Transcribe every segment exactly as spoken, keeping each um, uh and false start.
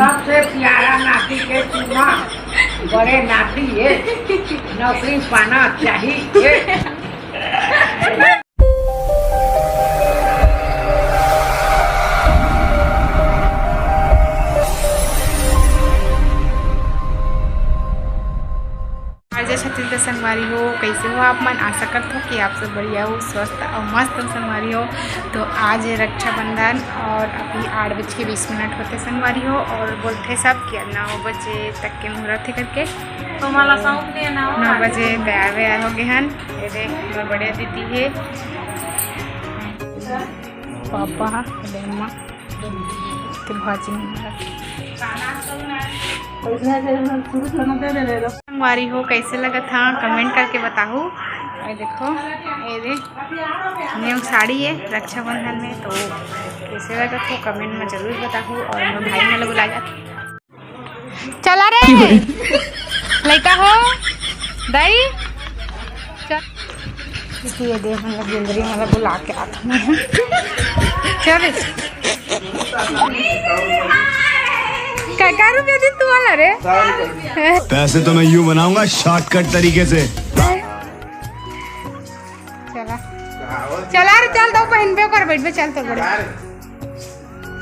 सबसे प्यारा नाती के चुना, बड़े नाती है, नौकरी पाना चाहिए। जय छत्तीसगढ़ संगवारी हो, कैसे हो आप मन? आशा करत हो कि आप सब बढ़िया हो, स्वस्थ और मस्त हो संगवारी हो। तो आज है रक्षाबंधन और अभी आठ बज के बीस मिनट होते संगवारी हो, और बोलते सब कि नौ बजे तक के मुहूर्त है करके। तो मला सौंप दिया ना, नौ बजे तैयार वैयार हो गए हन। ये देख, मोर बड़े दीदी है, पापा, अम्मा, तो भाजी नहीं है। संगवारी हो, कैसे लगत हा, कमेंट करके बताहू। ये देखो, ये दे, न्यू साड़ी है रक्षाबंधन में, तो कैसे लगत हो, कमेंट में जरूर बताहू। और मोर भाई मन ला बुला जात। चला रे लइका हो, दाई, चल। ये दे, मतलब, इंद्री, मतलब, बुला के आता हूँ। चल। का, का रुपया दी तू वाला रे? पैसे तो मैं यूं बनाऊंगा शॉर्टकट तरीके से। चला, चला रे, चल, दो पहनबे ओकर, बैठबे, चल तो बड़े।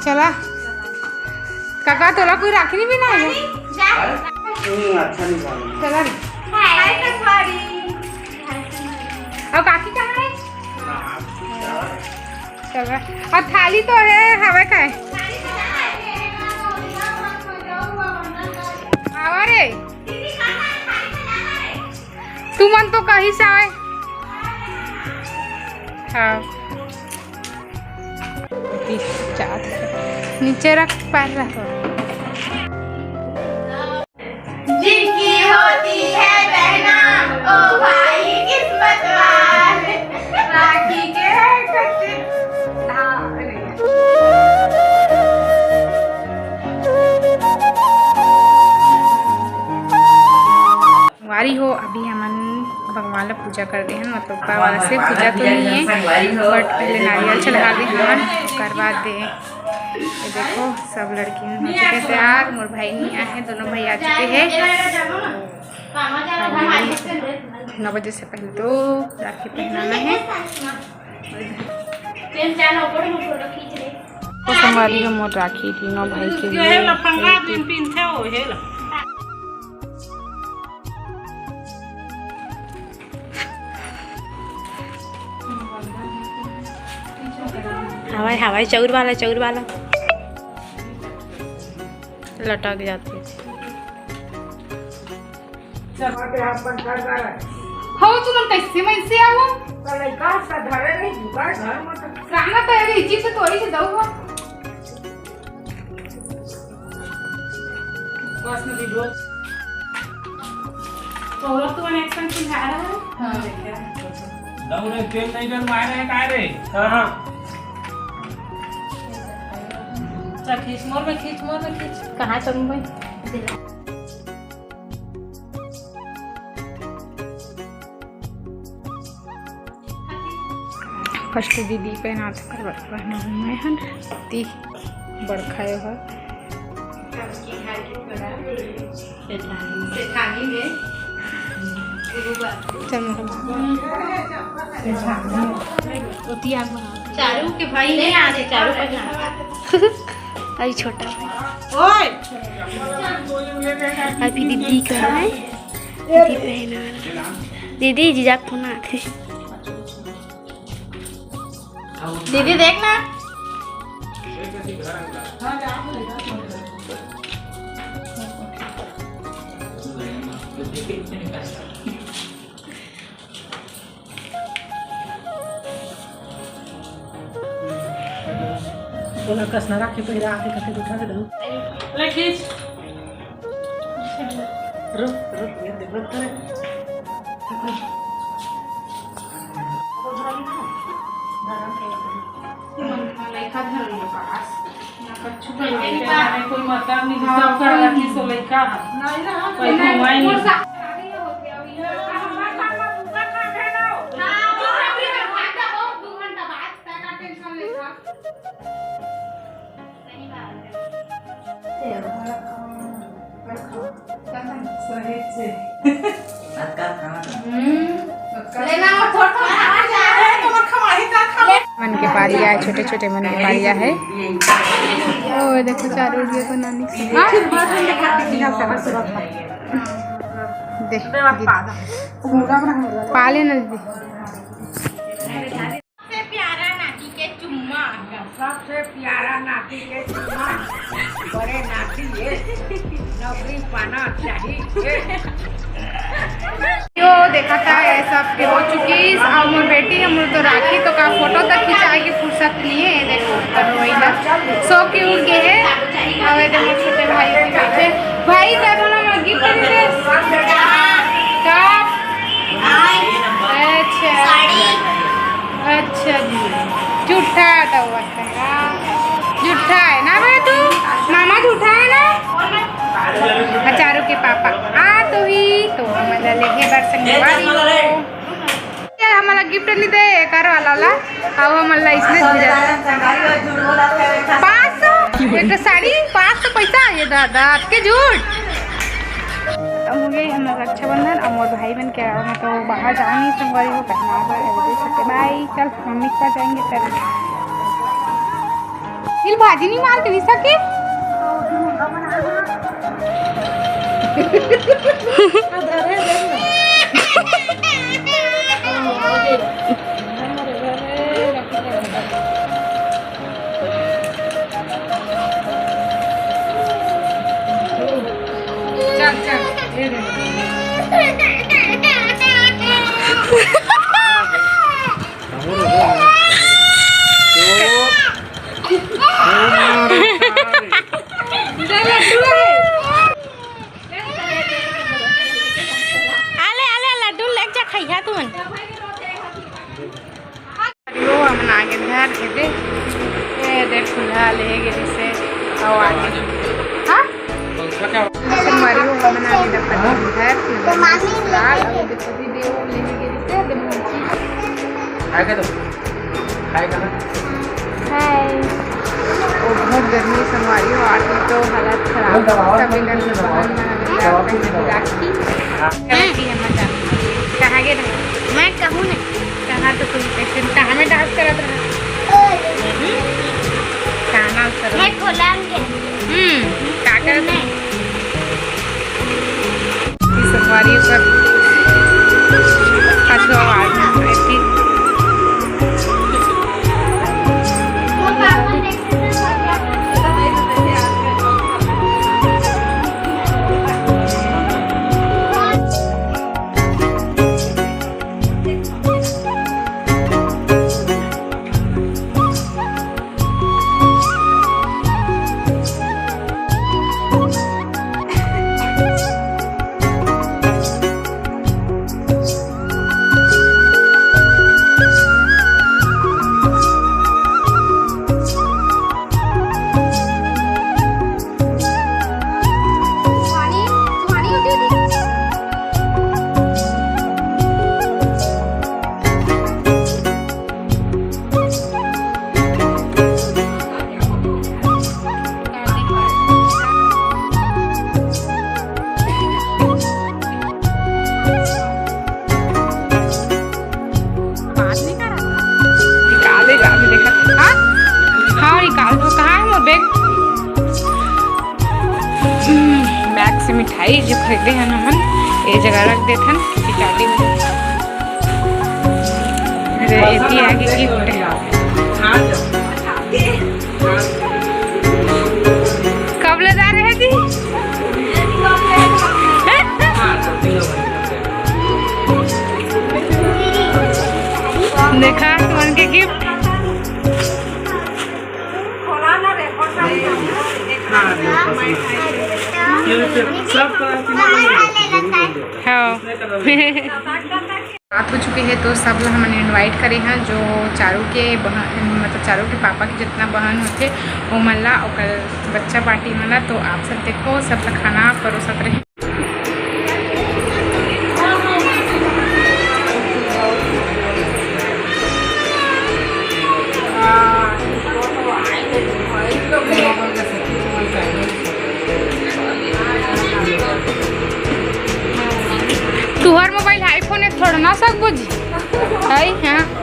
चला। काका, तोला कोई राखी नहीं पहनाए? हम्म, अच्छा नहीं पहना। चला रे। हाय संगवारी। और काकी कहाँ है? चला। और थाली तो है, हवे का है? आवा रे। तुमन तो कहीं से आए। हाँ। नीचे रख, पैर रख। जिनकी होती है बहना, ओ भाई किस्मत वाले, राखी के कटे धागे। संगवारी हो, अभी हमन भगवान ला पूजा कर दे हन, मतलब ऊपर वाला से पूजा तो नहीं है, but पहले नारियल चढ़ा दे हन, ओकर बाद दे। ये देखो, सब लड़की मन हो चुके तैयार, मोर भाई नहीं आए हैं, दोनों भाई आ चुके हैं। नौ बजे से पहले तो राखी पहनाना है। वो संगवारी हो, मोर राखी तीनों भाई के लिए। हवाई, हवाई, चाउर वाला, चाउर वाला। लटक जाती है। हो, तुमन कैसे मन से आओ? गाना तो अभी इज्जत तो थोड़ी सी दऊ हो। बस में वीडियो। तो और तो नेक्स्ट टाइम कुछ आ रहा है? हाँ। दौड़े तेल नहीं डल मारे है काय रे? हाँ, हाँ। चल खींच, मोर में खींच, मोर में खींच। कहाँ चलूँ भाई? फर्स्ट दीदी पहनात, ओकर बाद पहनाहूँ मैं हन। ती बड़खा यो ह। चल, मोर ओती आग बना। चारू के भाई नहीं आ रहे, चारू पहना। अभी छोटा। ओए। अभी दीदी का है, दीदी पहना रहा। दीदी, जीजा के फोन आथे। दीदी, देख ना। बोला, कस ना राखी पहिरा आके कते उठा के दऊ। ले खींच। रुक, रुक, ये दे, रुक, रुक। कोई मतलब नहीं, सब कर रखी सो लइका है। कोई घुमाई नहीं। मन के पारिया है, छोटे छोटे मन के पारिया है। ओ देखो, चारों ओर को नानी। हाँ? दे, पाले ना दीदी। सबसे प्यारा नाती के चुम्मा। सबसे प्यारा नाती के चुम्मा। बड़े नाती ये नौकरी पाना चाहिए। यो देखा था, ये सब के हो चुकी। अब मोर बेटी, हम लोग तो राखी तो का फोटो तक खिंचाए की फुर्सत नहीं है। देखो, तो वही ना, सो क्यूट के है। अब ये देखो, छोटे भाई भी बैठे। भाई, क्या बोला, मैं गिफ्ट दे दे। टॉप। अच्छा। अच्छा जी, झूठा तो हुआ है। झूठा है ना भाई तू? मामा झूठा है ना? अचारू के पापा आ तो ही तो हमन ला लेहे बर संगवारी हो। ये हमन ला गिफ्ट नहीं दे, एकर वाला ला। अब हमन ला इसने दे जाता। पाँच सौ? एक साड़ी, पाँच सौ पैसा? ये दादा, अतके झूठ। खत्म हो गई हम लोग रक्षाबंधन। अब मोर भाई बहन के, मैं तो बाहर जाऊँ नहीं संगवारी हो, पहना बर है, देख सकते। बाय, चल मम्मी के पास जाएंगे तब। इल भाजी नहीं मार के विसा के। चल, चल, ये ले। आले, आले, लड्डू लेके जा, खइहा तुमन। अरे वो हमन आगे घर, ये दे, ये दे खुला ले गे से, आओ आगे। हाँ? संगवारी हो, हमन आगे अपन घर, ये दे ससुराल, अउ ये दे पति देव ले गे से, ये दे मोची। आगे तो, आगे ना। हाय। ओ, बहुत गर्मी संगवारी हो, आज तो हालत खराब हो, सब इधर से बहन मन हमें राखी। राखी है मजा। कहाँ गे रहे? मैं कहूँ नहीं। कहाँ तो कोई patient, कहाँ में डांस करत रहा? कहाँ डांस करत? मैं खोलांगे। हम्म, का करत? नहीं। संगवारी ऊपर पाछू आवाज आई थी। बात नहीं कर रहा। निकालेगा अभी, देखा। हाँ? हाँ, निकाल दो। कहाँ है मोर बैग? हम्म, बैग से मिठाई जो खरीदे हन हमन, ये जगह रख देथन, निकाली। अरे, एती आगे गिफ्ट। कब ले जा रहे जी? देखा, तुमन के गिफ्ट। हाँ। रात हो चुके हे, तो सब ला हमन invite करे हन, जो चारू के बहन, मतलब चारू के पापा के जितना बहन होथे, ओमन ला, ओकर बच्चा पार्टी मन ला। तो आप सब देखो, सब ला खाना परोसत रहे। तू तुहर मोबाइल iPhone हे, थोड़ा ना सकबो जी। आई, हाँ।